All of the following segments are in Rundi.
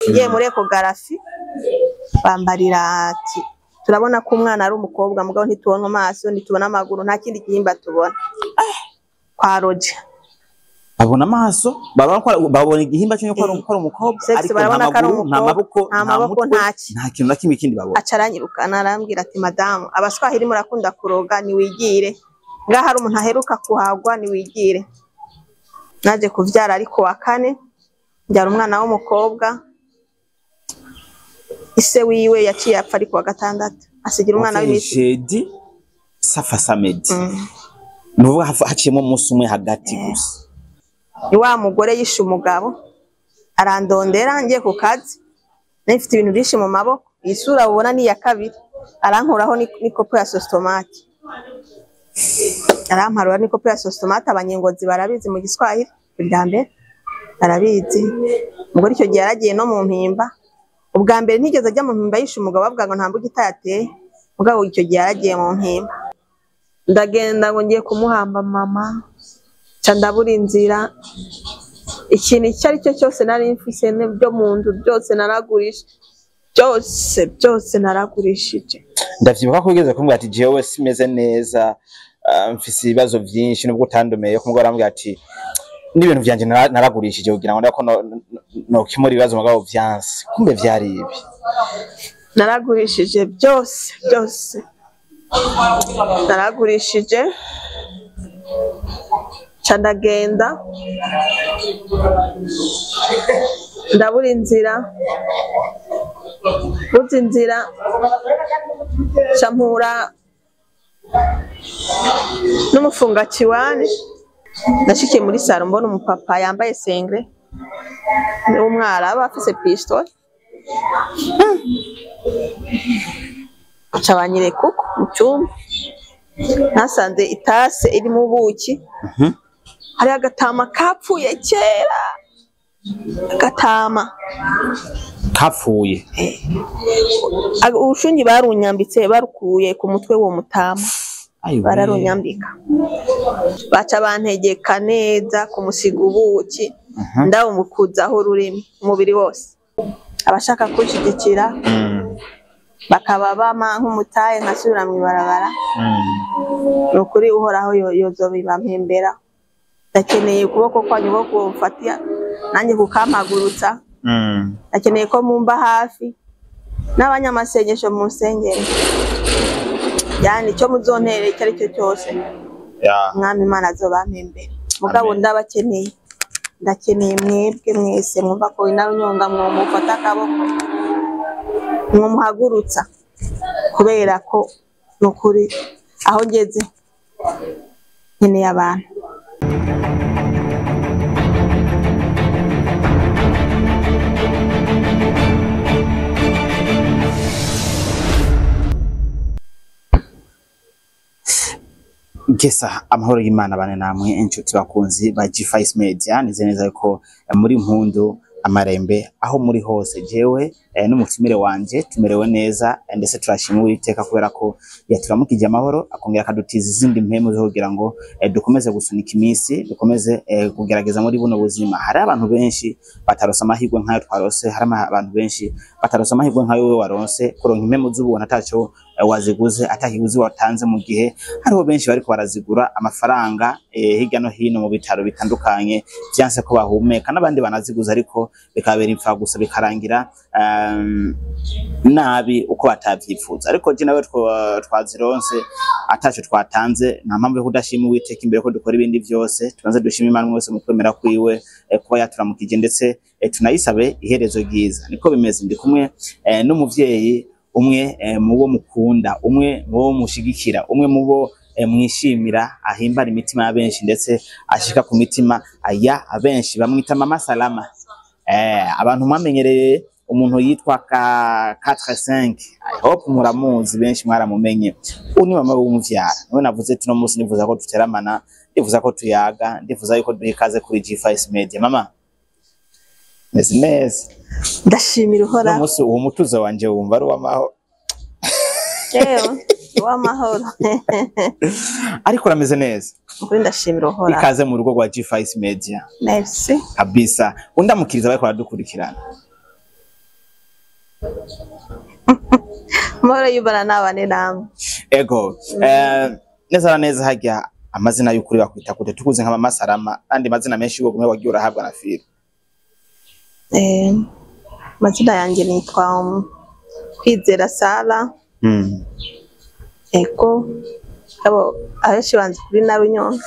Ngiye muri échographie, bambarira ati turabona ko umwana ari umukobwa, mugabo ntitubona amaso, ntitubona amaguru, nta kindi gihimba tubona kwa Roger. Babona amaso, babona ko, babona igihimba cyo ko ari umukobwa. Sexe. Ariko nta Barabona ko ari maguru, nta umukobwa, maboko, nta maboko, mutwe, ntaki. Nta kintu na kimwe kindi babona. Aca aranyirukana, arambwira ati: "Madamu, abaswahili murakunda kuroga, niwigire ngaha, hari umuntu aheruka kuhagwa, niwigire." Naje kuvyara ariko wa kane, mbyara umwana w'umukobwa. Ise wiwe yaciye apfa ariko wa gatandatu, asigira umwana w'iminsi Jeudi safa samedi, ni ukuvuga haciyemo umunsi umwe hagati gusa. Ni wa mugore yishe umugabo, arandondera ngiye ku kazi, nari mfite ibintu byinshi mu maboko. Iyi sura ubona ni iya kabiri. Arankuraho n'ikopo ya sauce tomate, aramparura n'ikopo ya sauce tomate. Abanyengozi barabizi, mu Giswahili irya mbere barabizi. Umugore icyo gihe yaragiye no mu mpimba. Ubwa mbere ntigeze ajya mu mpimba yishe umugabo, bavuga ngo nta mbuga itayateye, mugabo icyo gihe yaragiye mu mpimba. Ndagenda ngo ngiye kumuhamba mama, nca ndabura inzira. Ikintu icyo ari cyo cyose nari mfise byo mu nzu byose naragurisha, byose byose naragurishije. Ndavyibuka ko wigeze kumbwira ati: "Jewe simeze neza, mfise ibibazo vyinshi," nubwo utandomeye ko arambwira ati: "N'ibintu vyanje naragurishije kugira ngo ndako nokemura ibibazo, mugabo vyanse." Kumbe vyari ibi. Naragurishije byose byose, naragurishije, nca ndagenda, ndabura inzira. Buze inzira, nca mpura n'umufungakiwani. Nashikiye muri salon, mbona umupapa yambaye singlet w'umwarabu afise pistolet, aca banyereka uko mu cyumba nasanze itase irimo ubuki, hari agatama kapfuye kera, agatama. Kapfuye? Urushungi barunyambitse barukuye ku mutwe w'uwo mutama. Ayiwe. Bararunyambika, baca bantegeka neza kumusiga ubuki, ndawumukuzaho ururimi umubiri wose. Abashaka kunshigikira bakaba bama nk'umutahe nkasubira mw'ibarabara, ni ukuri Uhoraho yozobibampembera. Ndakeneye ukuboko kwanyu ko kumfatira nanjye kukampagurutsa. Ndakeneye ko mumba hafi n'abanyamasengesho mu nsengero, yani icyo muzontere icyo ari cyo cyose, Umwami Imana azobampembera. Mugabo Amen. ndabakeneye, ndakeneye mwebwe mwese mwumva ko inarunyonga mwomufata akaboko, mwomuhagurutsa, kubera ko ni ukuri aho ngeze nkeneye abantu. Gesa amahoro y'Imana bane namwe, inshuti bakunzi ba G5 Media. Nize neza ko muri mpundu amarembe aho muri hose. Jewe n'umutumire wanje tumerewe neza, ndetse turashima Uwiteka kubera ko yaturamukije amahoro, akongera akadutiza izindi mpemu zo kugira ngo dukomeze gusunika iminsi, dukomeze kugerageza muri buno buzima. Hari abantu benshi batarose amahirwe nk'ayo twarose, hari abantu benshi batarose amahirwe nk'ayo wewe waronse, kuronka impemu z'ubuntu ataco waziguze, atakiguzi watanze, mu gihe hariho benshi bariko barazigura amafaranga hirya no hino mu bitaro bitandukanye, vyanse ko bahumeka, n'abandi banaziguza ariko bikabera impfa gusa, bikarangira nabi uko batavyifuza. Ariko je nawe twazironse ataco twatanze, nta mpamvu yo kudashima Uwiteka. Imbere ko dukora ibindi vyose, tubanze dushima Imana wese mu kwemera kwiwe, kuba yaturamukije, ndetse tunayisabe iherezo ryiza. Niko bimeze. Ndi kumwe n'umuvyeyi umwe mu bo mukunda, umwe mu bo mushigikira, umwe mu bo mwishimira, ahimbara imitima ya benshi, ndetse ashika ku mitima ya benshi. Bamwita Mama Salama. Abantu mwamenyereye umuntu yitwa ka 45, I hope muramuzi, benshi mwaramumenye. Uyu ni mama w'umuvyara, niwe navuze ati no munsi nifuza ko duteramana, ndifuza ko tuyaga, ndifuza yuko duha ikaze kuri G5 Media. Mama, meze neza? Ndashimira No Uhoraho. munsi uwo mutuzo wanje wumva ari uw'amahoro. Yewe, uw'amahoro. Ariko urameze neza? Ukuri ndashimira Uhoraho. Ikaze mu rugo rwa G5 Media. Merci. Kabisa, undamukiriza bariko baradukurikirana. Amahoro y'Imana nabane namwe. Ego, neza na neza harya amazina y'ukuri bakwita gute? Tukuze nka Mama Salama, andi mazina menshi y'ubwo wagiye urahabwa na filime. Amazina yanjye nitwa Kwizera Sara. Ego, abo abenshi banzi kuri Narunyonga.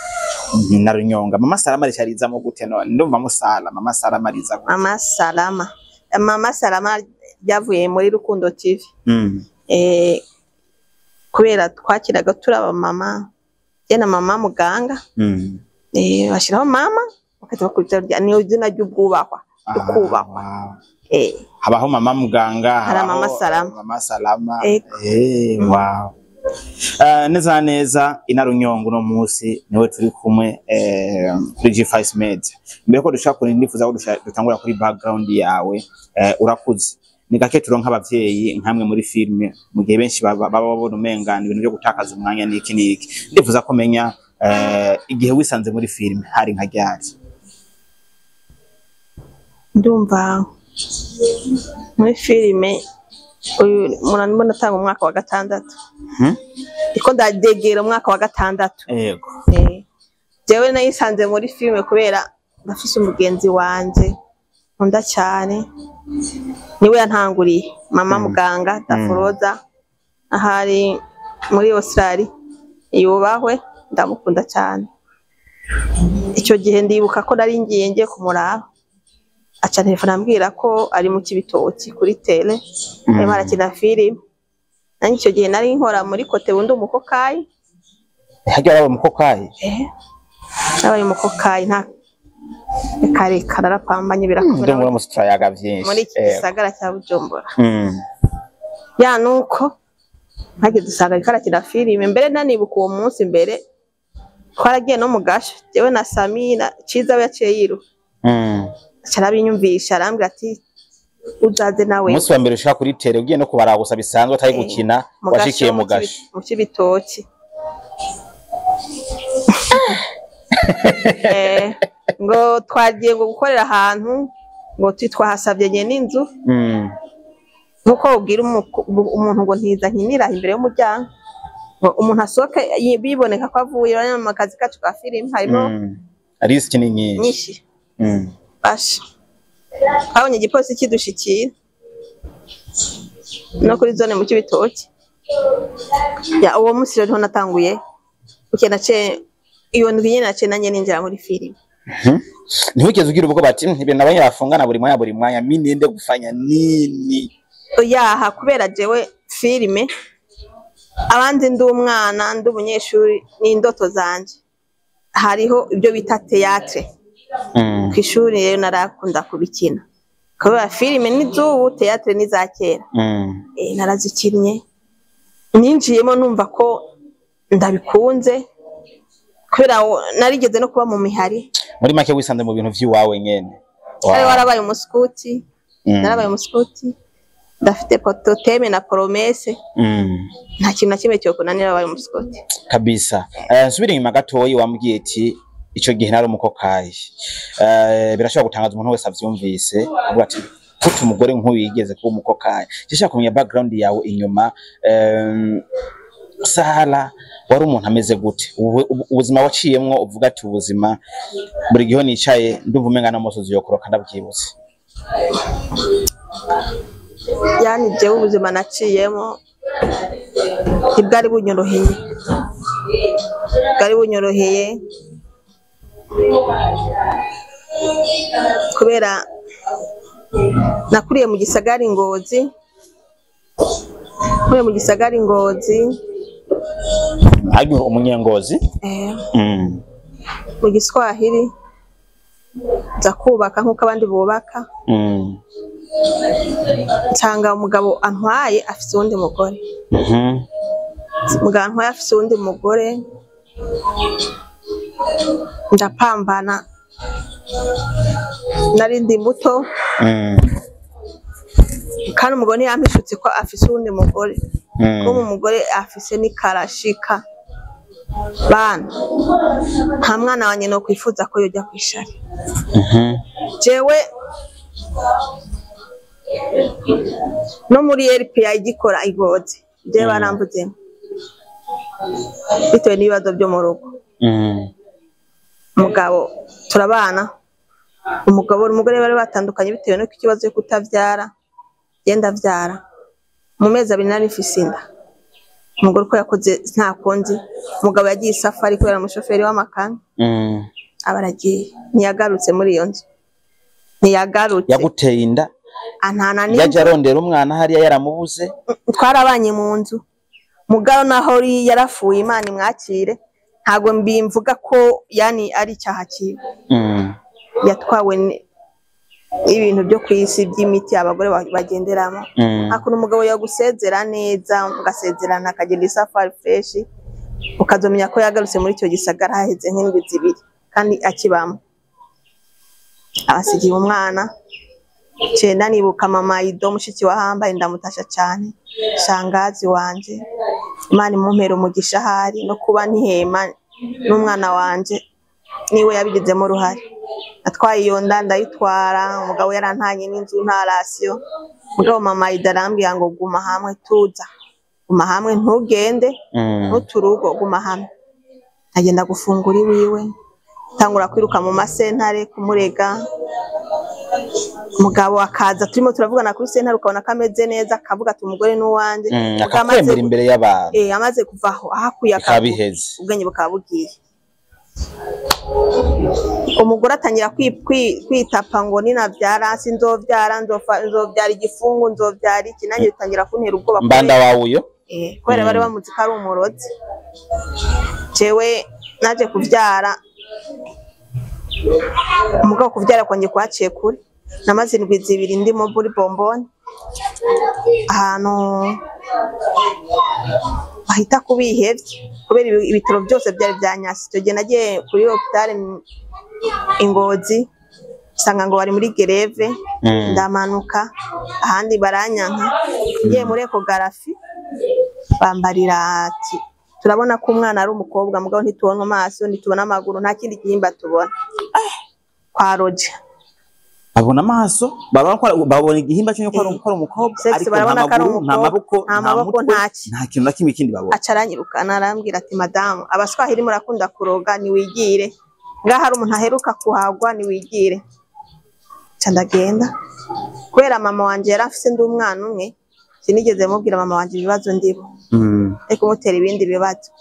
Narunyonga. Mama Salama ricarizamo gute none? Ndumva Musala, Mama Salama riza gute? Mama Salama. Mama Salama ryavuye muri Rukundo TV. Kubera twakiraga turi abamama, jye na mama muganga, bashiraho mama bakahita bakurikiza rya ni izina ry'ubwubahwa, ukubahwa. Wow. Habaho mama muganga, Hari habaho Mama Salama. Mama Salama. Ego. Wow. Neza na neza Inarunyonga uno munsi niwe turi kumwe kuri G5 Media. Mbere ko dushaka kuri ndifuza ko dutangura kuri background yawe, urakuze. Ni gake turonka abavyeyi nkamwe muri filme mu gihe benshi baba babona umenga ni ibintu byo gutakaza umwanya niki niki. Ndifuza ko menya igihe wisanze muri filme hari nka ryari. Ndumva muri filime uyu murabona atanga umwaka wa 6. Ndiko ndadegera umwaka wa 6. Yego. Jewe nayisanze muri filime kubera ndafise umugenzi wanje nkunda cyane, niwe yantanguriye, mama muganga Daforoza, ahari muri Australia, yubahwe, ndamukunda cyane. Icyo gihe ndibuka ko nari ngiye ngiye kumuraba, aca telefone ambwira ko ari mu Kibitoki kuri tele, arimo arakina filime. Nanjye icyo gihe nari nkora muri kote bundi umukokayi. Harya warabaye umukokayi? Nabaye umukokayi, nta kare kararapambanye birakomera. Ndumva uramutse turayaga vyinshi. Muri iki gisagara cya Bujumbura. Ya nuko mpageze usanga ariko arakina filime. Mbere nanibuka uwo munsi mbere twaragiye no mu gasho, jewe na Samina Ciza we yaciye yiruka. Aca arabinyumvisha, arambwira ati uzaze nawe. Umunsi wa mbere ushaka kuri tele ugiye no kubara gusa bisanzwe atari gukina, washikiye mu gasho. Mu Kibitoki. Ngo twagiye ngo gukorera ahantu ngo twahasabye nye n'inzu. Nkuko ubwira umuntu ngo ntiza nkinira imbere y'umuryango, ngo umuntu asohoke biboneka ko avuye mu kazi kacu ka filime harimo risk ni nyinshi. Nyinshi. Basha. Twabonye igipolisi kidushikira no kuri zone mu Kibitoki. Ya uwo munsi rero natanguye ukena ce iyo ndwi nyene nace nanye ninjira muri filime. Ntiwigeze ugira ubwoba ati ibintu nabonye bafungana buri mwanya buri mwanya, mimi ninde gufanya nini? Oyaha, kubera jewe filime abandi ndi umwana ndi umunyeshuri ni indoto zanje. Hariho ibyo bita théâtre. Kwishuri rero narakunda kubikina. Kubera filime ni zubu, théâtre ni za kera. Narazikinnye. Ninjiyemo numva ko ndabikunze kubera narigeze no kuba mu mihari. Muri make wisanze mu bintu vy'iwawe nyene. Ari warabaye umuskuti. Narabaye umuskuti. Ndafite toteme na promesse. Nta kintu na kimwe cyo kunanira abaye umuskuti. Kabisa. Nsubire inyuma gatoyi wambwiye ati ico gihe nari umukokayi. Birashobora gutangaza umuntu wese avyumvise avuga ati kuko umugore nk'uyu yigeze kuba umukokayi. Nshaka kumenya background yawe inyuma. Sara wari umuntu ameze gute? Ubuzima waciyemwo uvuga ati ubuzima buri gihe nicaye ndumva umenga n'amosozi yokoroka ndabyibutse. Yani jewe ubuzima naciyemo ntibwari bunyoroheye. Bwari bunyoroheye kubera nakuriye mu gisagara Ngozi. Nakuriye mu gisagara Ngozi. Hari umunyengozi? Mu Giswahili nza kubaka nkuko abandi bubaka. Nsanga umugabo antwaye afise uwundi mugore. Umugabo antwaye afise uwundi mugore. Ndapambana. Nari ndi muto. Kandi umugore ntiyampishutse ko afise uwundi mugore. Ko umugore afise n'ikarashika. Bana, nta mwana wanje no kwifuza ko yojya kwishari. Jewe No muri RPA igikora igoze je baramvuzemo bitewe n'ibibazo byo mu rugo. Umugabo turabana, umugabo umugore bari batandukanye bitewe n'uko ikibazo cyo kutavyara, genda vyara mu mezi abiri nari mfise inda. Umugore uko yakoze nta kundi, umugabo yagiye isafari kubera umushoferi w'amakamyo, aba aragiye, ntiyagarutse muri iyo nzu, ntiyagarutse. Yaguteye inda? Antana. Yaje arondera umwana hariya yaramubuze. Twarabanye mu nzu, mugabo naho yarafuye, Imana imwakire, ntabwo mbimvuga ko yani ari icyaha kiwe. Yatwawe ibintu byo ku isi by'imiti abagore bagenderamo. Hakuntu umugabo yagusezera neza, mugasezerana, akagenda isafari fresh, ukazomenya ko yagarutse muri icyo gisagara haheze nk'indwi 2 kandi akibamo, abasigiye umwana. Cenda nibuka mama Ido mushiki wa Hambaye, ndamutasha cyane, shangazi wanje, Imana imumpera umugisha ahari, no kuba ntihema n'umwana wanje niwe yabigizemo uruhare. Atwaye iyo nda ndayitwara, umugabo yarantanye n'inzu nta rasiyo, mugabo mama Ido arambwira ngo guma hamwe, tuza guma hamwe, ntugende, ntuturugo, guma hamwe. Agenda gufungura iwiwe, tangura kwiruka mu masentare kumurega. Umugabo akaza turimo turavugana kuri sentare, ukabona ko ameze neza, akavuga ati umugore n'uwanjye. Mugabo amaze Akakwemera imbere y'abantu. Amaze kuva aho ahakuye bikaba akaguru, biheze. Ubwenge bukaba bugiye. Umugore atangira kwitapa ngo ninavyara sinzovyara, nzovyara igifungu, nzovyara iki, nanjye bitangira kuntera ubwoba. Mbanda wawe uyo? Kubera bari bamuzi ko ari umurozi. Jewe naje kuvyara, umugabo kuvyara kwanjye kwaciye kure. Namaze indwi 2 ndimo muri bomboni, ahantu bahita kubihevye, kubera ibitaro byose byari byanyasi. Icyo gihe nagiye kuri hôpital Ingozi, nsanga ngo bari muri grève. Ndamanuka ahandi baranyanka, ngiye muri échographie bambarira ati turabona ko umwana ari umukobwa, mugabo ntitubona amaso, ntitubona amaguru, nta kindi gihimba tubona kwa Roger. Babona amaso, babona ko babona igihimba cyo ko ari ko ari umukobwa, Sexe, ariko nta barabona ko ari maguru, nta umukobwa, maboko, nta maboko, mutwe, nta ki. Nta kintu na kimwe kindi babona. Aca aranyirukana, arambwira ati madamu, abaswahili murakunda kuroga, niwigire ngaha hari umuntu aheruka kuhagwa, niwigire. Nca ndagenda, kubera mama wanje yari afise ndi umwana umwe, sinigeze mubwira mama wanje ibibazo ndimo, ariko kumutera ibindi bibazo.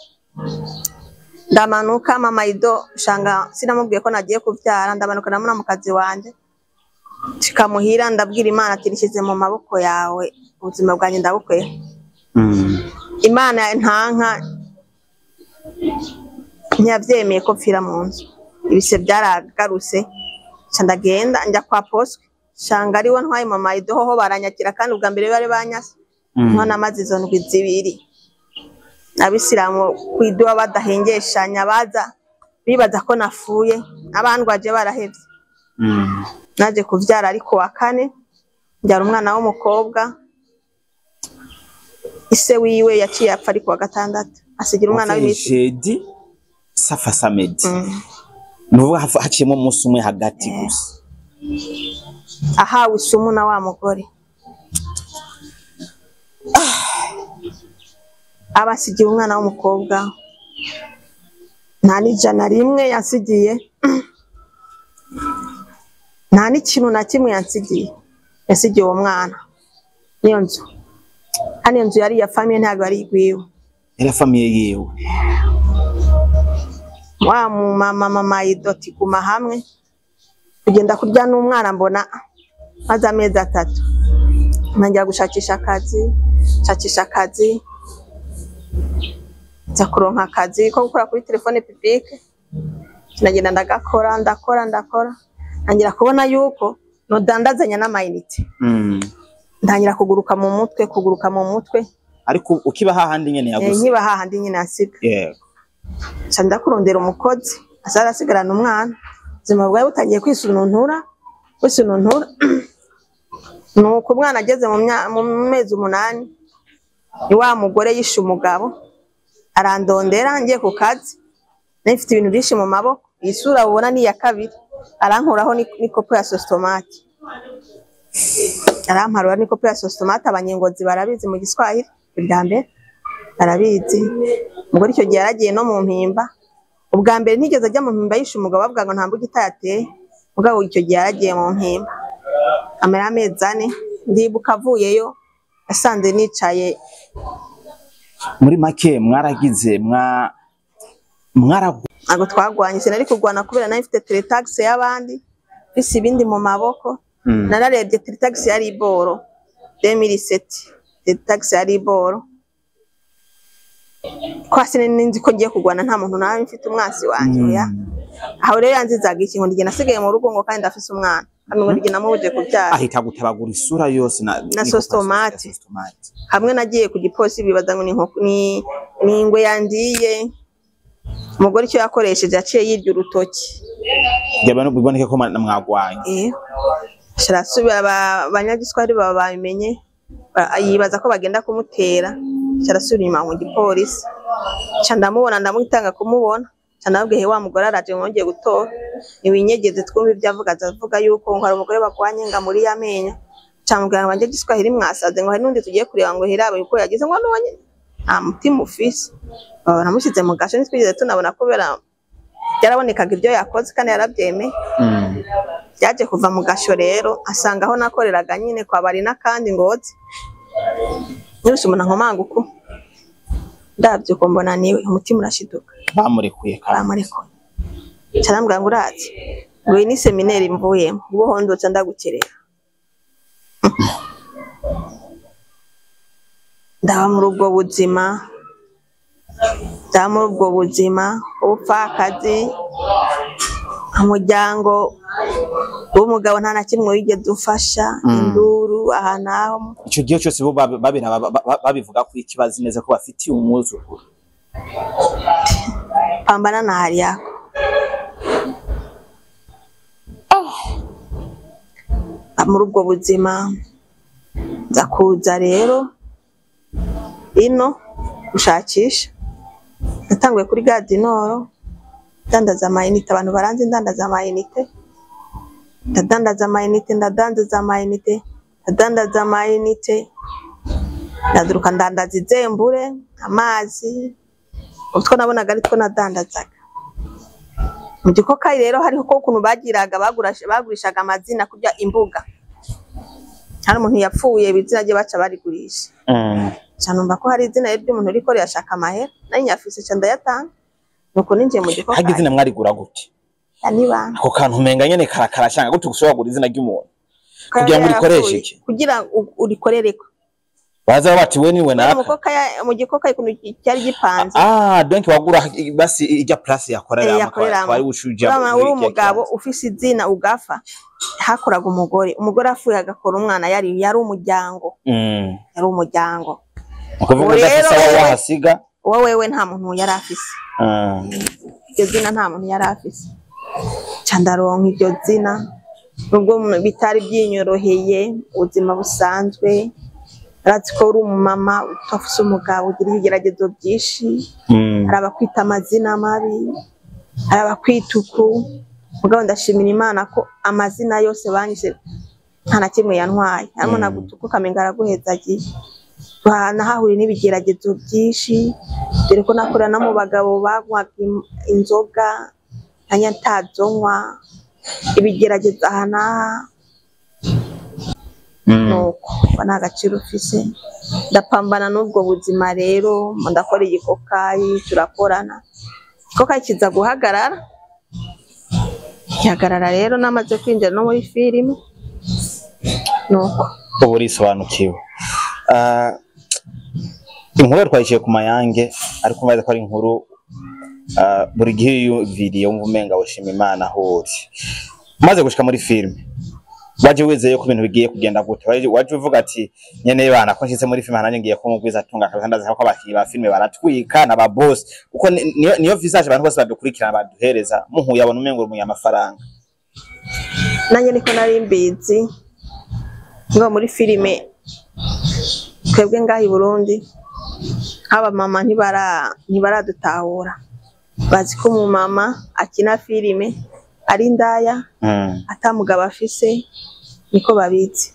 Ndamanuka, mama Ido shanga sinamubwiye ko nagiye kuvyara. Ndamanuka na mukazi wanje, nshika muhira ndabwira Imana ati nishyize mu maboko yawe, ubuzima bwanjye ndabukwiye. Imana ntanka ntiyavyemeye ko mpfira mu nzu, ibise byaragarutse. Nca ndagenda njya kwa poswe, shanga ariwe ntwaye mama Ido, hoho baranyakira kandi ubwa mbere bari banyase. Niho namaze izo ndwi 2, abisilamu kwiduwa badahengeshanya, baza bibaza ko nafuye, abandwaje barahevye. Naje kuvyara ariko wa kane, mbyara umwana w'umukobwa. Ise wiwe yaciye apfa ariko wa gatandatu, asigira umwana w'iminsi Jeudi safa samedi, ni ukuvuga haciyemo umunsi umwe hagati gusa. Ahawe isumu na wa mugore, aba asigiye umwana w'umukobwa, nta n'ijana rimwe yansigiye, nta n'ikintu na kimwe yansigiye. Yasigiye uwo mwana n'iyo nzu, kandi iyo nzu yari iya famille, ntabwo yari igwiwe. Yari famille yiwe. Wa mama, mama Idoti, guma hamwe, kugenda kurya n'umwana mbona maze amezi 3, ntangira gushakisha akazi, nshakisha akazi, nza kuronka akazi ko gukora kuri téléphone publique. Ndagenda ndagakora, ndakora, ndakora, ntangira kubona yuko nodandazanya n'amayinite. Ntangira kuguruka mu mutwe, kuguruka mu mutwe. Ariko ukiba hahandi nyene yaguze? Nkiba hahandi nyine asiga. Nca ndakurondera umukozi asa arasigarana umwana, ubuzima bwawe butangiye kwisununtura, kwisununtura. Nuko umwana ageze mu mezi 8, ni wa mugore yishe umugabo arandondera ngiye ku kazi, nari mfite ibintu byinshi mu maboko. Iyi sura ubona ni iya kabiri, arankuraho n'ikopo ya sauce tomate. Aramparura niko ya sostomate, abanyengozi barabizi mu Giswahili bwa mbere barabizi. Umugore icyo gihe yaragiye no mu mpimba. Ubwa mbere ntigeze ajya mu mpimba yishe umugabo, bavuga ngo nta mbugita yateye. Mugabo icyo gihe yaragiye mu mpimba amara amezi 4. Ndibuka avuyeyo asanze nicaye. Muri make mwaragize ntabwo twagwanye, sinari kurwana kubera nari mfite teletax y'abandi, mfise ibindi mu maboko. Nararebye teletax yari iboro 2007, teletax yari iboro. Kwa sinari nzi ko ngiye kurwana, nta muntu nawe mfite umwansi wanje oya. Aho rero yanzizaga iki, ngo ndige nasigaye mu rugo ngo kandi ndafise umwana, kandi ngo ndige namubuje kubyara. Ahita gutabagura isura yose na sostomate. Hamwe nagiye ku gipolisi bibaza ngo ni ingwe yandiye. Umugore icyo yakoresheje yaciye yirya urutoki. Byaba biboneke ko mwagwanye. Sharasubira abanyagiswahili baba babimenye, yibaza ko bagenda kumutera. Sharasubira inyuma mu gipolisi. Ca ndamubona, ndamwitanga kumubona. Ca ndababwiye wa mugore araje mwongeye gutora. Niwinyegeze twumve ibyo avuga, avuga yuko ngo hari umugore bagwanye nga muri yamenyo. Ca mubwira ngo abanyagiswahili mwasaze, ngo hari n'undi tugiye kureba ngo hirabe uko yagize, ngo nonye nta mutima ufise. Baramushyize mu gasho, ntitwigeze tunabona kubera byarabonekaga ibyo yakoze kandi yarabyemeye. Byaje kuva mu gasho rero asanga aho nakoreraga nyine kwa bari n'akandi ngozi. Nibise umuntu nkomanga uko ndabyo ko mbona niwe, umutima urashiduka. Bamurekuye kandi. Bamurekuye. Carambwira ngo urazi ngo iyi ni seminari mvuyemo, ubwo hondotse ndagukerera. Ndaba muri ubwo buzima, ndaba muri ubwo buzima, ubupfakazi, umuryango w'umugabo nta na kimwe wigeze ufasha, induru aha naho. Icyo gihe cyose bo babivuga ko ikibazo neza ko bafitiye umwuzukuru. Pambana na hali yako. Muri ubwo buzima nza kuza rero ino gushakisha. Natanguye kuri Gare du Nord ndandaza amayinite, abantu baranzi ndandaza amayinite, ndadandaza amayinite, ndadandaza amayinite, ndadandaza amayinite, ndaduruka ndandaza izembure, amazi, utwo nabonaga ari two nadandazaga. Mu gikokayi rero hariho ko ukuntu bagiraga bagurishaga amazina kurya imbuga. Hari umuntu yapfuye ibizina rye baca barigurisha. Ca numva ko hari izina ry'umuntu riko rirashaka amahera, nari nyafise ca ndayatanga. Nuko ninjiye mu gikokayi. Harya izina mwarigura gute? Niba Ako kantu umenga nyene karakarashanga gute gushobora kugura izina ry'umuntu kugira ngo urikoreshe iki? Kugira urikorereko. Baza bati we niwe naka. Mu gikokayi ukuntu cyari gipanze. Donc wagura basi ijya place yakorera wari ushuje. Uri umugabo ufise izina ugafa. Hakoraga umugore, umugore afuye agakora umwana, yari umuryango. Yari umuryango. Ukuvuga udafise aho wahasiga? Wowe nta muntu yari afise. Iryo zina nta muntu yari afise. Ca ndaronka iryo zina nubwo bitari byinyoroheye, ubuzima busanzwe. Arazi ko uri umumama utafise umugabo, ugira ibigeragezo byinshi. Hari abakwita amazina mabi, hari abakwita uku. Mugabo ndashimira Imana ko amazina yose banyise nta na kimwe yantwaye. Harimo na gutuka ukamenga araguhezagiye. Nahahuriye n'ibigeragezo byinshi, dore ko nakorera no mu bagabo banywaga inzoga nanjye ntazonywa, ibigeragezo aha n'aha. Nuko nta gaciro ufise. Ndapambana n'ubwo buzima rero, ndakora igikokayi, turakorana. Igikokayi kiza guhagarara. Gihagarara rero namaze kwinjira no muri filime. Nuko ubu urisobanukiwe. Inkuru twayiciye ku mayange, ariko mbaza ko ari inkuru buri gihe iyo video wumva umenga ushima Imana aho uri. Maze gushika muri filime waje wizeye ko ibintu bigiye kugenda gute? Waje uvuga ati nyene bana ko nshitse muri filime nanjye ngiye kumugwiza tunga kabisa, ndazi ko abakinyi ba filime baratwika na ba boss, kuko niyo visage abantu bose badukurikirana baduhereza, muhuye abona umengo uri umunyamafaranga. Nanjye niko nari mbizi ngo muri filime twebwe ngaha i Burundi haba mama ntibaradutahura, bazi ko umumama akina filime ari indaya, atamugabo afise, Niko babizi.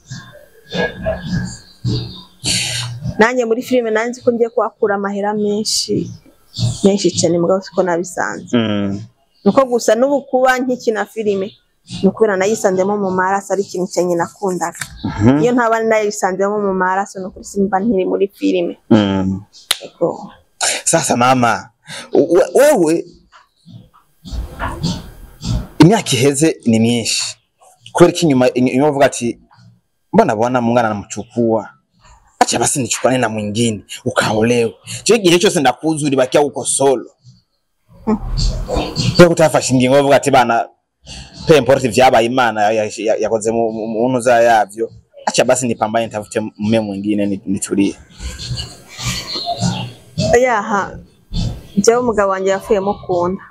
Nanjye muri filime nanzi ko ngiye kuhakura amahera menshi menshi cyane, mugabo siko nabisanze. Nuko gusa n'ubu kuba nkikina filime ni ukubera nayisanzemo mu maraso, ari ikintu cya nyina nakundaga. Iyo ntaba nayisanzemo mu maraso, ni ukuri simba nkiri muri filime. Ego. Sasa mama, wewe imyaka iheze ni myinshi, kubera ko inyuma uvuga ati mbona bwana mungana namchukua, acha basi nichukane na mwingine ukaolewe. Cyo igihe cyose ndakuzi uri bakia uko solo. Kubera kutafashe ingingo uvuga ati bana, peu importe vyabaye, Imana yakoze mu ntuza yavyo, acha basi nipambane nitafute mume mwingine nitulie. Yaha, jewe umugabo wanjye yapfuye mukunda,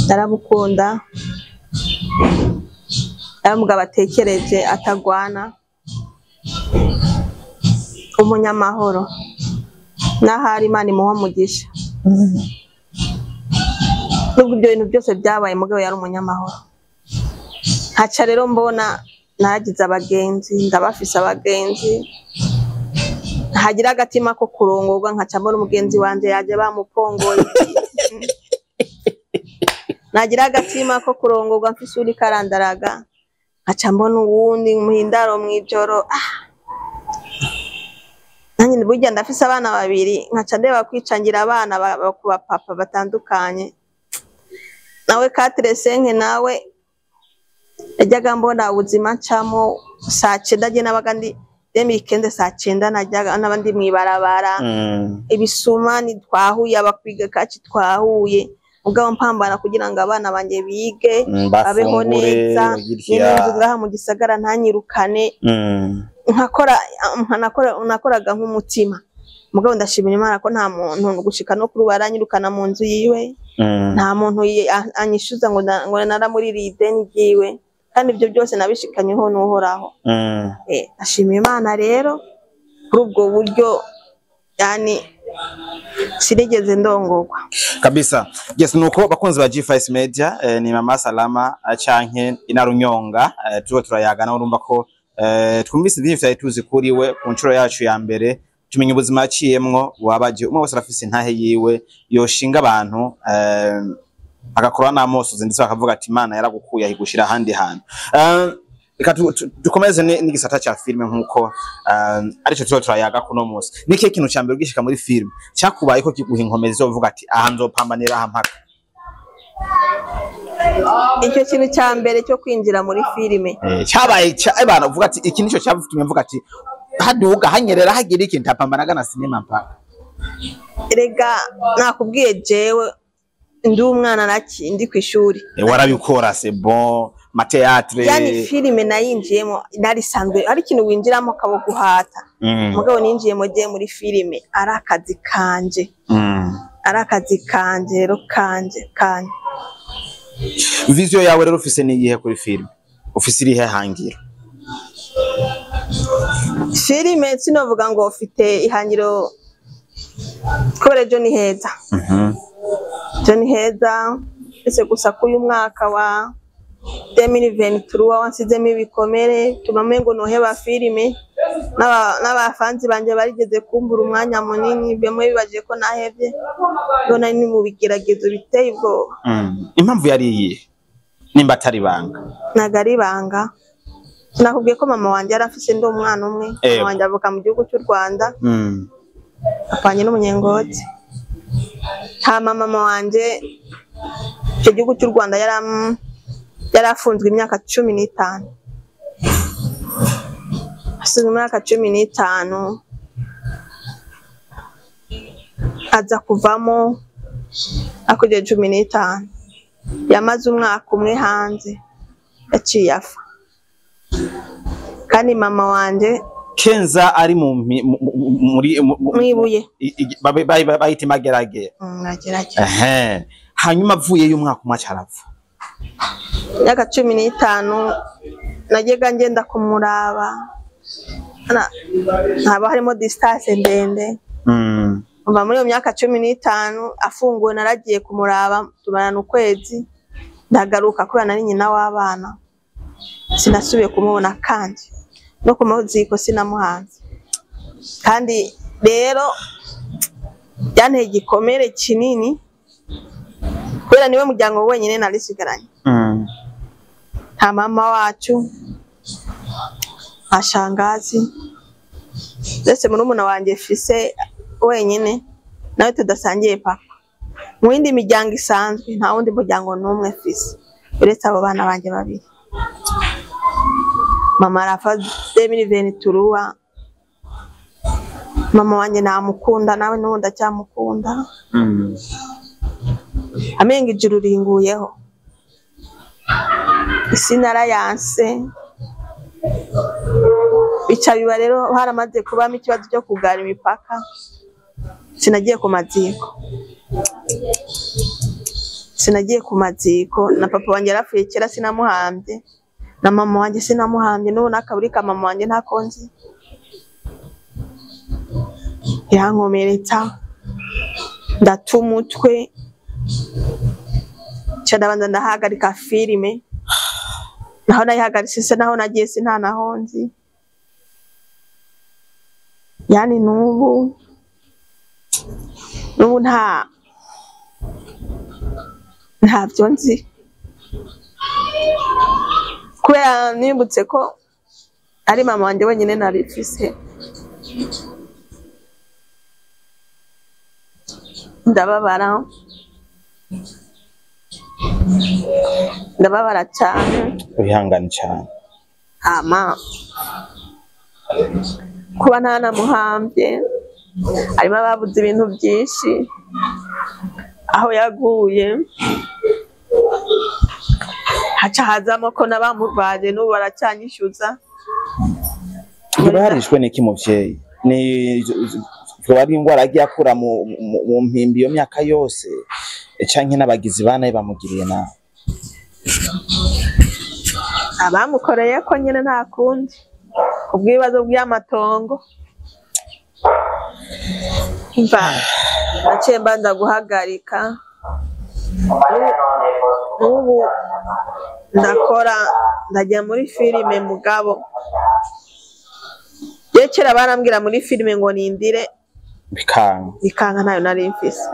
naramukunda, ari umugabo atekereje, atagwana, umunyamahoro, n'ahari Imana imuha umugisha. Nubwo ibyo bintu byose byabaye, mugabo yari umunyamahoro. Nkaca rero mbona naragize abagenzi, ndabafise abagenzi, hagira agatima ko kurongorwa, nkaca mbona umugenzi wanje yaje bamupongoye. Nagira agatima ko kurongorwa mfise uri karandaraga, nkaca mbona uwundi muhindaro mw'ijoro. Ah, nanjye burya ndafise abana babiri, nkaca ndeba kwicangira abana ku bapapa batandukanye. Nawe quatre cinq, nawe yajyaga mbona ubuzima ncamo saa 9, jye nabaga ndi 2015 saa 9 najyaga n'abandi mw'ibarabara. Ibisuma ni twahuye, abakwiga kaci twahuye, mugabo mpambana kugira ngo abana banje bige, babeho bafungure neza, bagirya. Nyine ngaha mu gisagara ntanyirukane. Nkakora nkanakora, nakoraga nk'umutima. Mugabo ndashimira Imana ko nta muntu gushika no kuri ubu aranyirukana mu nzu yiwe. Nta muntu anyishyuza ngo naramuririye ideni ryiwe, kandi ibyo byose nabishikanyeho n'Uhoraho. Ndashimira Imana rero kuri ubwo buryo, yani sinigeze ndongorwa. Kabisa, yes. Nuko bakunzi ba G5 Media, ni Mama Salama canke Inarunyonga, tuba turayagana. Urumva ko twumvise byinshi vyari tuzi kuri we ku nshuro yacu ya mbere, tumenya ubuzima yaciyemwo wabaje. Umwe wese arafise intahe yiwe yoshinga abantu, agakora n'amosozi, ndetse bakavuga ati Imana yaragukuye ahigushira ahandi hantu. Reka dukomeze n'igisata ca filime nkuko arico tuba turayaga kuno munsi. Ni ikihe kintu ca mbere ugishika muri filime cyakubaye ko kiguha inkomezi zo kuvuga ati aha nzopambanira aha mpaka? Icyo kintu cya mbere cyo kwinjira muri filime? Cyabaye bana uvuga ati iki nico cyatumye mvuga ati haduga hanyerera hagira iki, ntapambanaga na sinema mpaka. Erega nakubwiye, jewe ndi umwana naki ndi ku ishuri. Warabikora, c'est bon, ma théâtre. Yani filime nayinjiyemo narisanzwe ari ikintu winjiramo kaboguhata. Mugabo ninjiyemo giye muri filime ari akazi kanje, ari akazi kanje rero kanje. Vision yawe rero ufise ni iyihe kuri filime? Ufise irihe hangiro? Filime sinovuga ngo ufite ihangiro, kubera ejo ni heza. Ejo ni heza ese gusa ko uyu mwaka wa 2023 wansizemo ibikomere tuma ngo noheba filime, n'abafanzi banje barigeze kumbura umwanya munini, bamwe bibaje ko nahevye, ngo nari ni mu bigeragezo biteye ubwoba. Impamvu yari iyihe nimba atari ibanga? Ntago ari ibanga. Nakubwiye ko mama wanje yari afise ndi umwana umwe. Mama wanje avuka mu gihugu cy'u Rwanda, apanye n'umunyengoti. Hama mama wanje icyo gihugu cy'u Rwanda yari afunzwe imyaka 15, afunzwe imyaka 15, aza kuvamo akugera 15. Yamaze umwaka umwe hanze, yaciye afa. Kandi mama wanje Kenza ari mu muri mwibuye. Bayita imageragere. Nagerageza. Ehe, hanyuma avuyeyo umwaka umwe acarapfa. Imyaka 15 najyaga ngenda kumuraba. Haba harimo distance ndende. Umva, muri iyo myaka 15 afunguwe naragiye kumuraba, tumarana ukwezi, ndagaruka kubera nari nyina w'abana. Sinasubiye kumubona kandi no ku maziko sinamuhanze. Kandi rero byanteye igikomere kinini kubera niwe muryango wenyine narisigaranye. Nta mama wacu, nta shangazi, ndetse murumuna wanjye fise wenyine nawe tudasangiye papa. Mu yindi miryango isanzwe nta wundi muryango n'umwe fise uretse abo bana banjye babiri. Mama arafa 2023. Mama wanjye namukunda nawe n'ubu ndacyamukunda. Amenga ijuru ringuyeho, isi narayanse. Bica biba rero haramaze kubamo ikibazo cyo kugara imipaka. Sinagiye ku maziko, sinagiye ku maziko. Na papa wanjye yarapfuye kera sinamuhambye, na mama wanjye sinamuhambye, n'ubu n'akaburi ka mama wanjye ntako nzi. Irankomeretsa, ndata umutwe, nca ndabanza ndahagarika filime. Naho nayihagaritse se naho nagiye sintanaho nzi. Yani n'ubu ntabyo nzi kubera nibutse ko ari mama wanjye wenyine nari mfise. Ndababara, ndababara cyane. Wihangane cyane. Hama kuba ntanamuhambye, harimo ababuze ibintu byinshi aho yaguye, haca hazamo ko n'abamuvaje n'ubu baracyanyishyuza. Yoba yarishwe n'iki muvyeyi? Ni yoba ari ingwara yagiye akura mu mpimbi iyo myaka yose, canke n'abagizi ba nabi bamugiriye nabi? Abamukoreye ko nyine nta kundi, kubw'ibibazo by'amatongo. Mva naciye mbanza guhagarika. N'ubu ndakora, ndajya muri filime mugabo. Je kera barambwira muri filime ngo nindire bikanga, bikanga ntayo nari mfise.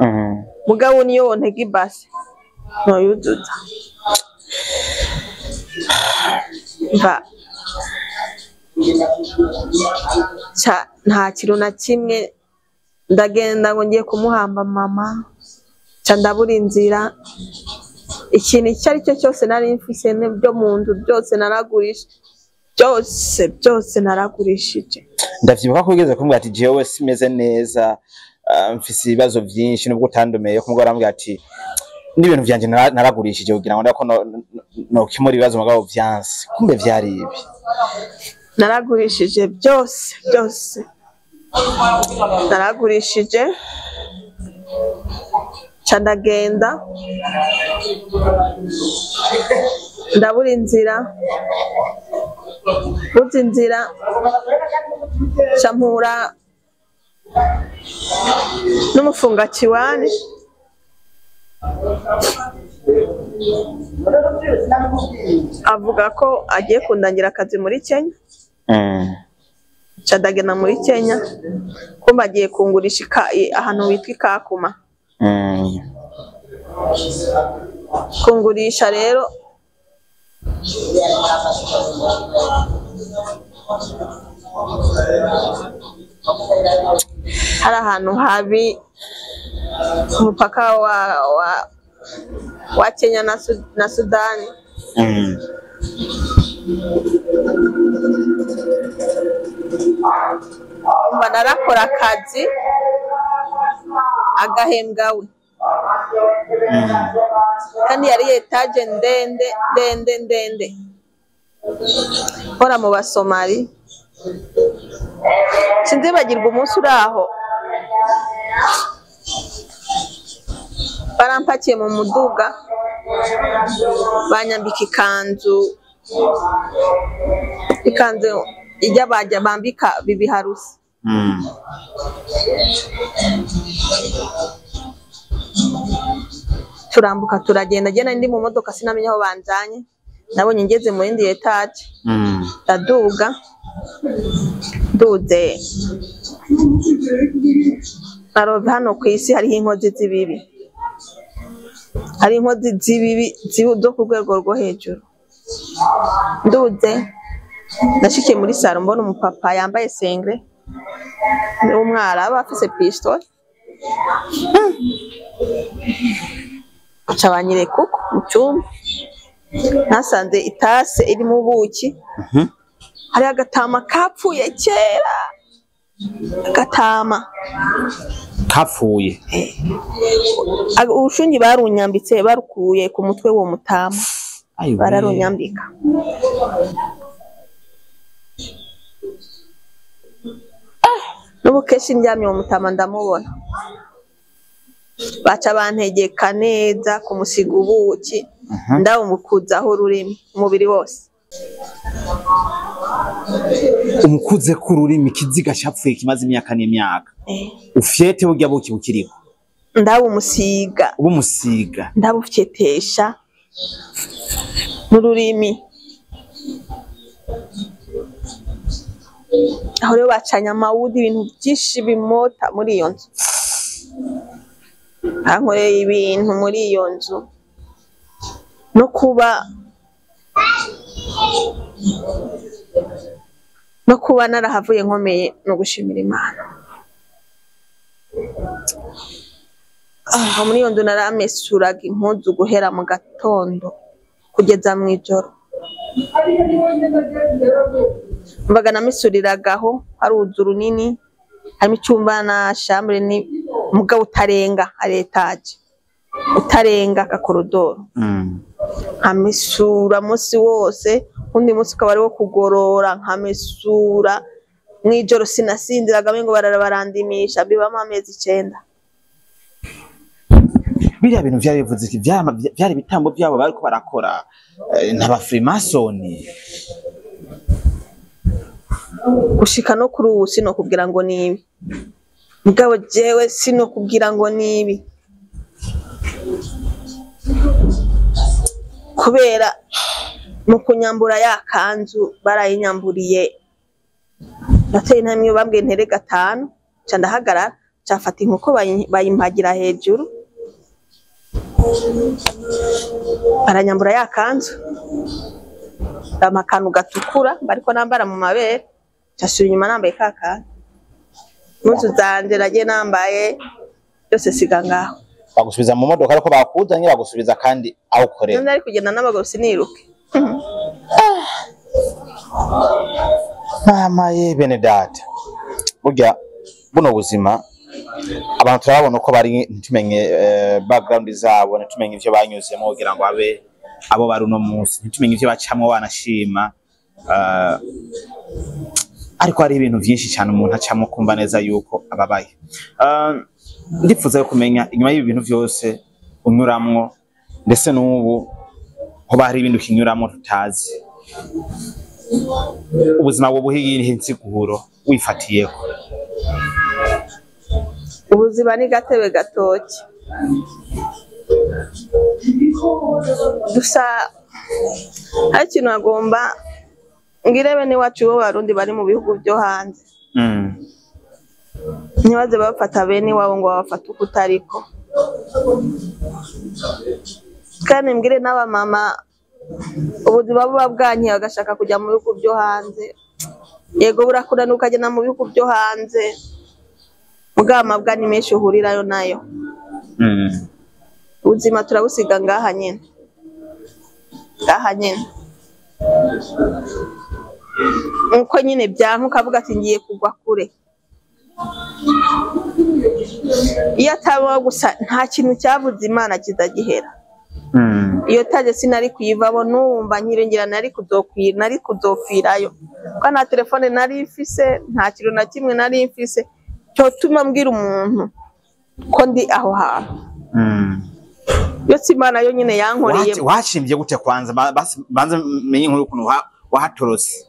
Mugabo niyo wontega ibase noyuzuza. Mva nta kintu na kimwe. Ndagenda ngo ngiye kumuhamba mama, ca ndabura inzira. Ikintu icyo ari cyo cyose nari mfise byo mu nzu byose naragurisha, byose byose naragurishije. Ndavyibuka ko wigeze kumbwira ati jewe simeze neza, mfise ibibazo vyinshi nubwo utandomeye ko mugabo arambwira ati n'ibintu vyanje naragurishije kugira ngo ndako nokemura ibibazo mugabo vyanse. Kumbe vyari ibi. Naragurishije byose byose, naragurishije ca ndagenda ndabura inzira, buze inzira ca mpura n'umufungakiwani. Avuga ko agiye kundangira akazi muri Kenya. Ca ndagenda muri Kenya, kumba agiye kungurisha ahantu witwa Ikakuma. Kungurisha rero hari ahantu habi ku mupaka wa Kenya na Sudani. Mba narakora akazi agahembwa we, kandi yari etaje ndende ndende ndende. Nkora mu Basomali. Sinzibagirwa umunsi uri aho barampakiye mu muduga, banyambika ikanzu, ikanzu ijya bajya bambika bibi harusi. Turambuka turagenda, jye nari ndi mu modoka sinamenya aho banjanye. Nabonye ngeze mu yindi etaje, ndaduga, nduze narovye hano kw'isi hariho inkozi z'ibibi, hari inkozi z'ibibi zo ku rwego rwo hejuru. Nduze nashikiye muri saro mbona umupapa yambaye sengre w'umwarabu afise pistole, aca banyereka uko mu cumba nasanze itase irimo ubuki, hariho agatama kapfuye kera, agatama Kapfuye. Urushungi barunyambitse barukuye ku mutwe w'uwo mutama, Ayiwe. bararunyambika. N'ubu kenshi ndyamye uwo mutama ndamubona, baca bantegeka neza kumusiga ubuki, ndabumukuzaho ururimi umubiri wose. Umukuze k'ururimi, ikiziga capfuye kimaze imyaka n'imyaka, ufyete burya buki bukiriho, Ndabumusiga, ubumusiga, ndabufyetesha n'ururimi. Aho rero bacanye amawudi, ibintu byinshi bimota muri iyo nzu, bankoreye ibintu muri iyo nzu, no kuba narahavuye nkomeye no gushimira Imana. Aho muri iyo nzu naramesuraga impuzu guhera mu gatondo kugeza mw'ijoro, mbaga namesuriragaho, hari uruzu runini harimo icumba na chambre, ni mugabo utarenga, hari etaje utarenga akakorodoro. Nkamesura umunsi wose, undi munsi ukaba ari wo kugorora, nkamesura mw'ijoro sinasinziraga ngo barara barandimisha, bibamo amezi 9. Biriya bintu vyari bivuze iki? Vyari ibitambo vyabo bariko barakora, n'abafrimasoni. Gushika no kuri ubu sinokubwira ngo nibi, mugabo jewe sinokubwira ngo nibi, kubera mu kunyambura ya kanzu barayinyamburiye, nateye intambwe bambwiye ntere 5, nca ndahagarara, nca mfata inkoko bayimpagira hejuru, baranyambura ya kanzu, bampa akantu gatukura bariko nambara mu mabere, nca nsubira inyuma nambaye ka kanzu, impuzu zanje nagiye nambaye byose siga ngaho. Bagusubiza mu modoka ariko bakuzanye, bagusubiza kandi aho ukorera. Nari kugenda n'amaguru siniruke. Mama ye bene data, burya buno buzima abantu turabona uko bari, ntitumenye background zabo, ntitumenye ivyo banyuzemo kugira ngo abe abo bari uno munsi, ntitumenye ivyo bacamwo banashima, ariko hari ibintu vyinshi cyane umuntu acamwo kumva neza yuko ababaye. Ndifuza yo kumenya inyuma y'ibi bintu vyose unyuramwo, ndetse n'ubu hoba hari ibintu ukinyuramwo tutazi, ubuzima bwo buhiye insiguro wifatiyeho. Ubuzima ni gatebe gatoki, gusa hari ikintu agomba ngire bene wacu bo Barundi bari mu bihugu byo hanze, ntibaze bafata bene wabo ngo babafate uko utariko. Kandi mbwire n'abamama ubuzima buba bwankiye bagashaka kujya mu bihugu byo hanze, yego burakura ukagenda mu bihugu byo hanze, mugabo amabwa ni menshi uhurirayo nayo. Ubuzima turabusiga ngaha nyene, ngaha nyene, nkuko nyine byanka ukavuga ati ngiye kugwa kure. Iyo ataba gusa nta kintu cyavuze Imana kizagihera. Iyo taje sinari kuyivamo, numva nkiringira nari kuzokwira, nari kuzopfirayo, kuko nta telefone nari mfise, nta kintu na kimwe nari mfise cyotuma mbwira umuntu ko ndi aho hantu. Yose Imana yo nyine yankoreye. Washimbye gute kwanza? Banze menye inkuru ukuntu wahatorotse.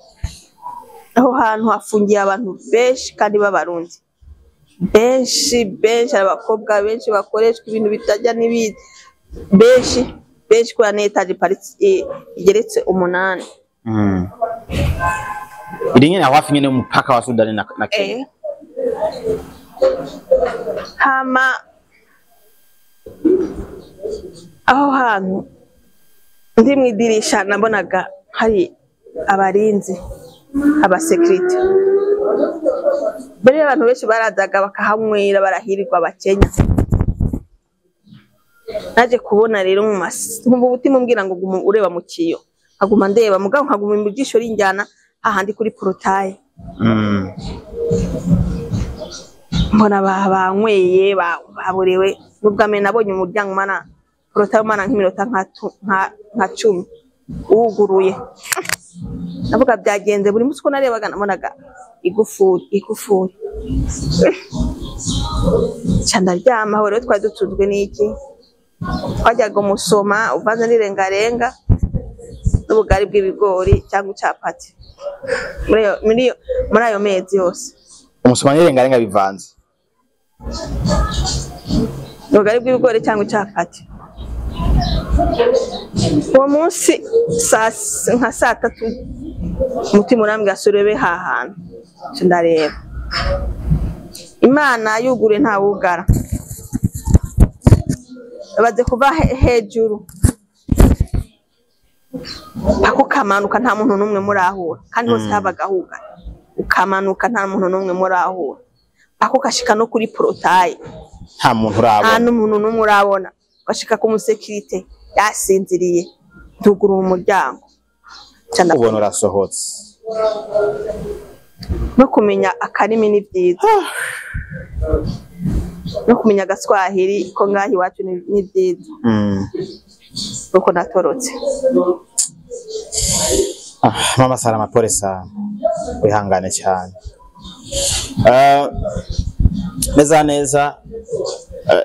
Aho hantu hafungiye abantu benshi kandi b'Abarundi benshi benshi, abakobwa benshi bakoreshwa ibintu bitajya n'ibindi benshi. Benshi kubera ni etaje iparitse igeretse 8. Iri nyene aho hafi nyene y'umupaka wa Sudani na Kenya. Hama aho hantu ndi mw'idirisha nabonaga hari abarinzi, abasekirite. Mbere abantu benshi barazaga bakahanywera, barahirirwa abakenya. Naje kubona rero mu nkumva umutima umbwira ngo guma ureba mu kiyo, nkaguma ndeba mugabo nkaguma mu jisho rinjyana hahandi kuri porotaye. Mbona banyweye, baborewe. Nubwo mbere nabonye umuryango mana porotaye mana nk'iminota nka 10 wuguruye. Navuga byagenze buri munsi uko narebaga nabonaga igufuri igufuri. Nca ndaryama. Aho rero twari dutunzwe n'iki? Twajyaga umusoma uvanze n'irengarenga n'ubugari bw'ibigori cyangwa icapati muri ayo mezi yose. Umusoma n'irengarenga bivanze. Ubugari bw'ibigori cyangwa icapati. Uwo munsi nka saa 3 umutima urambwira surebe ha hantu. Nca ndareba. Imana yuguruye ntawugara. Baze kuva hejuru paka ukamanuka nta muntu n'umwe murahura, kandi hose habaga hugara. Ukamanuka nta muntu n'umwe murahura, paka ugashika no kuri porotaye nta muntu urabona, nta n'umuntu n'umwe urabona. Ugashika ku musekirite yasinziriye, ndugurura umuryango ubona urasohotse. No kumenya akarimi ni byiza, no kumenya agaswahili ko ngaho iwacu ni byiza. Nuko natorotse. Mama Salama, pole sana, wihangane cyane. Neza neza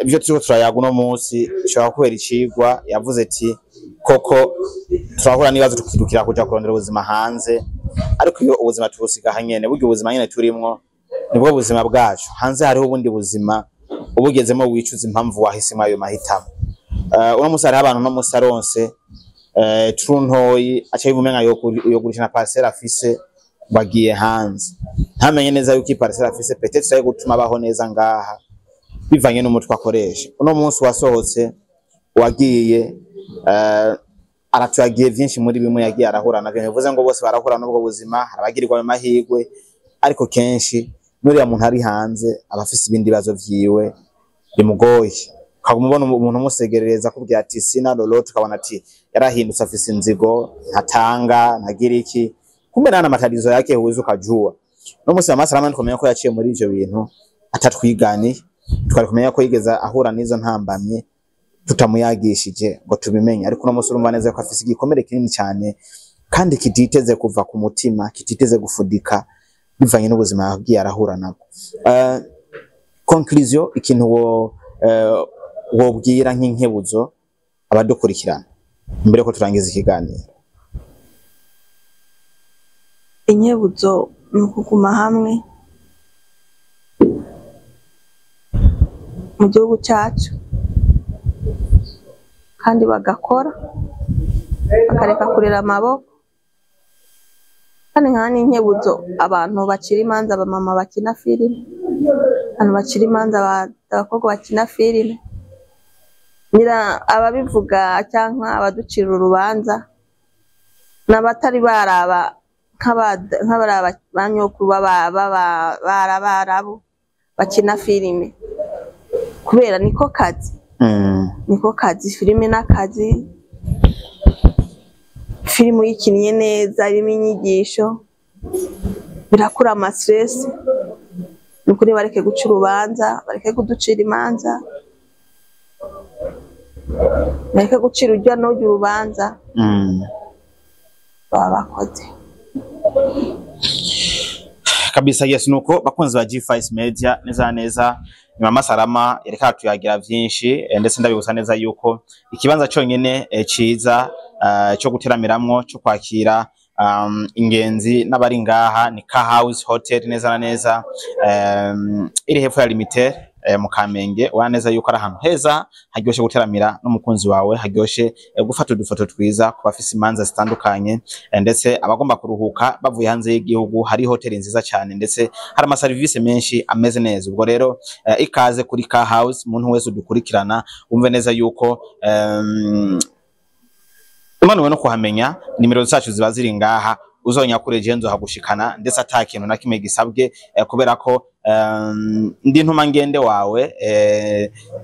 ibyo turiko turayaga uno munsi bishobora kubera icigwa. Yavuze ati koko turahura n'ibibazo tukirukira kuja kurondera ubuzima hanze, ariko iyo ubuzima tubusiga hanyene, burya ubuzima nyene turimwo nibwo buzima bwacu. Hanze hariho ubundi buzima ubugezemo wicuza impamvu wahisemo ayo mahitamo. Uno munsi hariho abantu no munsi aronse truntoyi aca yivumenga yogurisha na parcelle afise bagiye hanze, ntamenye neza yuko parcelle afise peut-être ayo gutuma abaho neza ngaha bivanye n'umutwe akoresha. Uno munsi wasohotse wagiye aratuyagiye vyinshi muri bimwe yagiye arahura navyo. Bivuze ngo bose barahura n'ubwo buzima, harabagirirwa ayo mahirwe, ariko kenshi nuriya muntu ari hanze aba afise ibindi bibazo vyiwe bimugoye. Ukaguma ubona umuntu umusegerereza akubwira ati sina lolote, ukabona ati yarahindutse afise inzigo, ntatanga, ntagira iki, kumbe nta matatizo yake huwezi ukajua. No munsi Mama Salama tukamenya ko yaciye muri ivyo bintu atatwiganiye, twari kumenya ko yigeze ahura n'izo ntambamye tutamuyagishije ngo tubimenye. Ariko uno munsi urumva neza ko afise igikomere kinini cyane kandi kititeze kuva ku mutima, kititeze gufudika bivanye n'ubuzima yagiye arahura nabwo. Conclusion, ikintu wobwira nk'inkebuzo abadukurikirana mbere ko turangiza ikiganiro. Inkebuzo ni ukuguma hamwe mu gihugu cyacu kandi bagakora, bakareka kurera amaboko. Kandi nka n'inkebuzo abantu bacira imanza, abamama bakina filime, abantu bacira imanza, abakobwa bakina filime, nyira ababivuga cyangwa abaducira urubanza n'abatari baraba nk'abaraba ba nyokuru barabo bakina filime, kubera niko kazi. Niko kazi, filime n'akazi. Filime uyikinnye neza irimo inyigisho birakura ama stress. Nukuri bareke guca urubanza, bareke kuducira imanza, bareke gucira urya n'urya urubanza. Baba bakoze kabisa. Yes, nuko bakunzi ba G5 Media, neza neza ni Mama Salama yareka tuyagira vyinshi, ndetse ndabibutsa neza yuko ikibanza cyonyene ciza cyo guteramiramwo, cyo kwakira ingenzi n'abari ngaha ni Car House Hotel, neza na neza iri hepfo ya Limited. mu Kamenge, ubona neza yuko ari ahantu heza haryoshe guteramira n'umukunzi wawe, haryoshe gufata udufoto twiza ku bafise imanza zitandukanye, ndetse abagomba kuruhuka bavuye hanze y'igihugu hari hoteli nziza cyane, ndetse hari amaserivisi menshi ameze neza. Ubwo rero ikaze kuri Car House, umuntu wese udukurikirana wumve neza yuko umanuwe no kuhamenya, nimero zacu ziba ziri ngaha, uzonyakure je nzohagushikana, ndetse ata kintu na kimwe gisabwe, kubera ko ndi ntuma ngende wawe,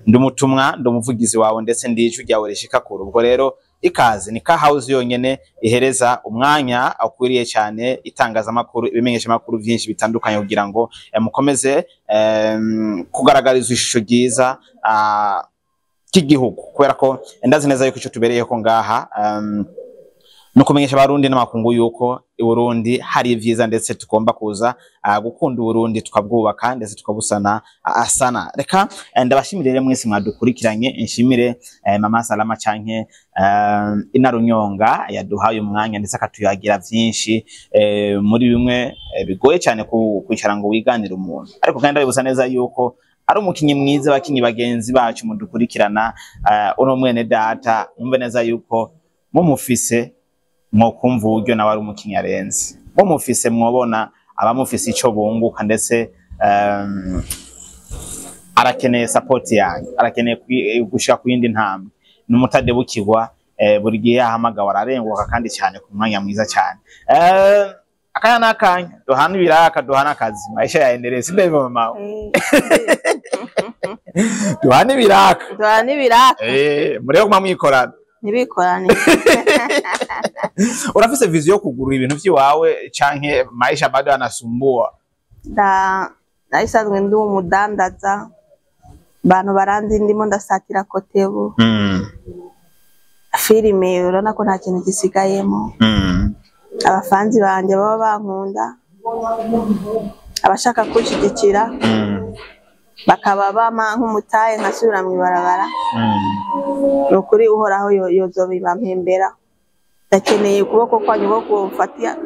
ndi umutumwa, ndi umuvugizi wawe, ndetse ndi ijwi ryawe rishika kure. Ubwo rero ikaze ni Car House yonyene ihereza umwanya akwiriye cyane itangazamakuru, ibimenyeshamakuru byinshi bitandukanye, kugira ngo mukomeze kugaragariza ishusho ryiza k'igihugu, kubera ko ndazi neza yuko ico tubereyeho ngaha no kumenyesha abarundi n'amakungu yuko i Burundi hari ivyiza, ndetse tugomba kuza gukunda Uburundi, tukabwubaka ndetse tukabusana asana. Reka ndabashimire rero mwese mwadukurikiranye, nshimire Mama Salama canke Inarunyonga yaduhaye umwanya ndetse akatuyagira vyinshi muri bimwe bigoye cyane kwicara ngo wiganire umuntu, ariko kandi ndabibuza neza yuko ari umukinyi mwiza. Abakinyi bagenzi bacu mudukurikirana, uno mwene data mwumve neza yuko mumufise mwokumva uburyo nawe ari umukinyi arenze, mumufise mwobona abamufise ico bunguka, ndetse arakeneye support yanyu, arakeneye gushika ku yindi ntambwe, n'umutadebukirwa, buri gihe yahamagawe ararenguka kandi cyane ku mwanya mwiza cyane. Akanya n'akanya duhana ibiraka, duhana akazi, maisha yaendelee, si ndivyo mama? Duhana ibiraka. Duhana ibiraka. Murebe kuma mwikorana. Ntibikorane. Urafise vision yo kugura ibintu vyiwawe canke maisha bado anasumbua? Narisanzwe ndi umudandaza, abantu baranzi, ndimo ndasatira kotebu. Filime urabona ko nta kintu gisigayemo. Abafanzi banje baba bankunda, abashaka kunshigikira bakaba bama nk'umutahe nkasubira mw'ibarabara. Ni ukuri Uhoraho yozobibampembera. Ndakeneye ukuboko kwanyu ko kumfatira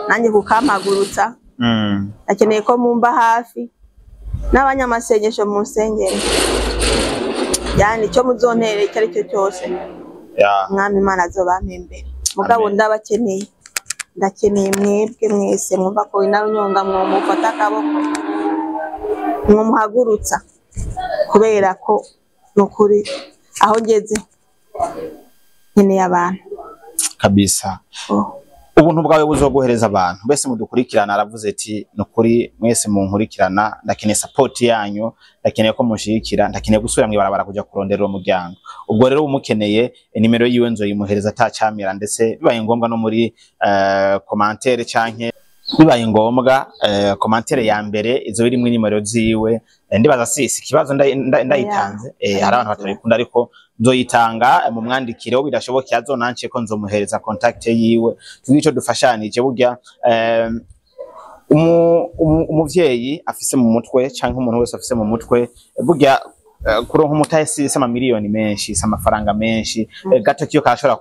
nanjye kukampagurutsa. Ndakeneye ko mumba hafi, n'abanyamasengesho munsengere, yani icyo muzontere icyo ari cyo cyose, Umwami Imana azobampembere. Mugabo Amen. ndabakeneye, ndakeneye mwebwe mwese mwumva ko Inarunyonga mwomufata akaboko, mwomuhagurutsa, kubera ko ni ukuri aho ngeze nkeneye abantu. Kabisa. Oh. Ubuntu bwawe buzoguhereza abantu bese mudukurikirana. Aravuze ati nukuri mwese munkurikirana, ndakeneye support yanyu, ndakeneye ko munshigikira, ndakeneye gusubira mw'ibarabara kuja kurondera uwo muryango. Ubwo rero umukeneye, nimero yiwe nzoyimuhereza atacamira, ndetse bibaye ngombwa no muri commentaire, canke bibaye ngombwa commentaire ya mbere izo irimwo nimero ziwe. Ndibaza si ikibazo ndayitanze. Hari abantu batabikunda, ariko nzoyitanga, mu mwandikire bidashoboke azonance ko nzomuhereza contact yiwe, tugire ico dufashanije. Burya umuvyeyi afise mu mutwe canke umuntu wese afise mu mutwe, burya kuronka umutahe si amamiliyoni menshi, si amafaranga menshi. Gato kiyo karashobora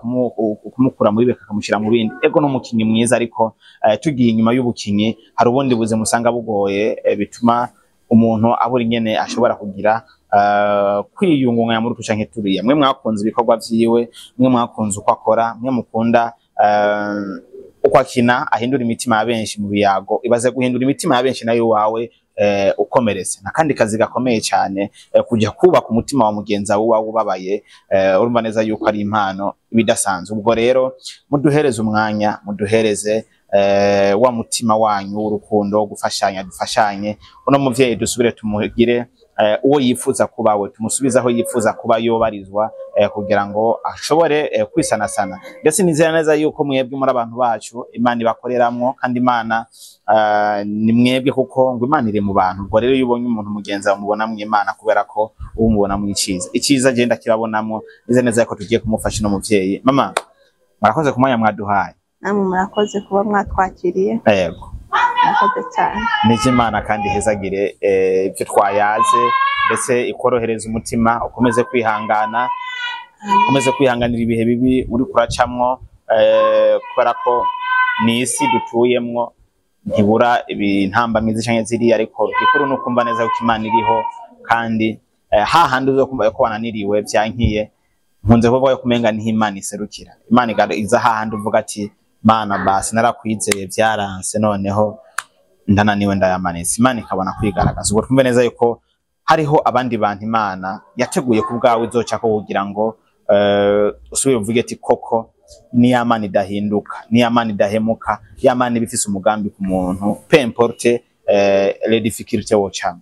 kumukura muri beka kamushyira mu bindi. Ego n'umukinyi mwiza, ariko tugiye inyuma y'ubukinyi hari ubundi buzima usanga bugoye, bituma umuntu abura ingene ashobora kugira kwiyungunganya muri utu canke turiya. Mwe mwakunze ibikorwa vyiwe, mwe mwakunze uko akora, mwe mukunda uko akina, ahindura imitima ya benshi mu biyago. Ibaze guhindura imitima ya benshi nayo wawe ukomeretse, nakandi kazi gakomeye cyane, kujya kubaka umutima wa mugenzi wawe wawe ubabaye, urumva neza yuko ari impano ibidasanzwe. Ubwo rero muduhereze umwanya, muduhereze wa mutima wanyu w'urukundo, gufashanya, dufashanye uno muvyeyi, dusubire tumugire uwo yifuza kuba we, tumusubize aho yifuza kuba yobarizwa, kugira ngo ashobore kwisanasana. Ndetse nizera neza yuko mwebwe muri abantu bacu Imana ibakoreramwo, kandi Imana ni mwebwe, kuko ngo Imana iri mu bantu. Ubwo rero iyo ubonye umuntu mugenzi wawe mubona mu Imana, kubera ko uba umubona mu iciza, iciza agenda kirabonamwo. Nizera neza ko tugiye kumufasha uno muvyeyi. Mama, murakoze ku mwanya mwaduhaye. Namwe murakoze kuba mwatwakiriye. Yego. Murakoze cyane. Nije Imana kandi ihezagire ibyo twayaze, ndetse ikorohereza umutima, ukomeze kwihangana, ukomeze kwihanganira ibihe bibi uri kuracamwo, kubera ko ni isi dutuyemwo, ntibura ibintambamyi canke ziriya, ariko igikuru ni ukumva neza ko Imana iriho. Kandi hahandi uzokumva ko wananiriwe vyankiye, nkunze kuvuga yuko umenga niho Imana iserukira. Imana iza hahandi uvuga ati: "Mana, basi narakwizeye, vyaranse, noneho ndananiwe, ndayamanitse." Imana ikabona kwigaragaza. Ubwo twumve neza yuko hariho abandi bantu Imana yateguye ku bwawe izocako kugira ngo usubire uvuge ati: "Koko ni ya Mana idahinduka, ni ya Mana idahemuka, ya Mana iba ifise umugambi ku muntu, peu importe les difficultés wocamo."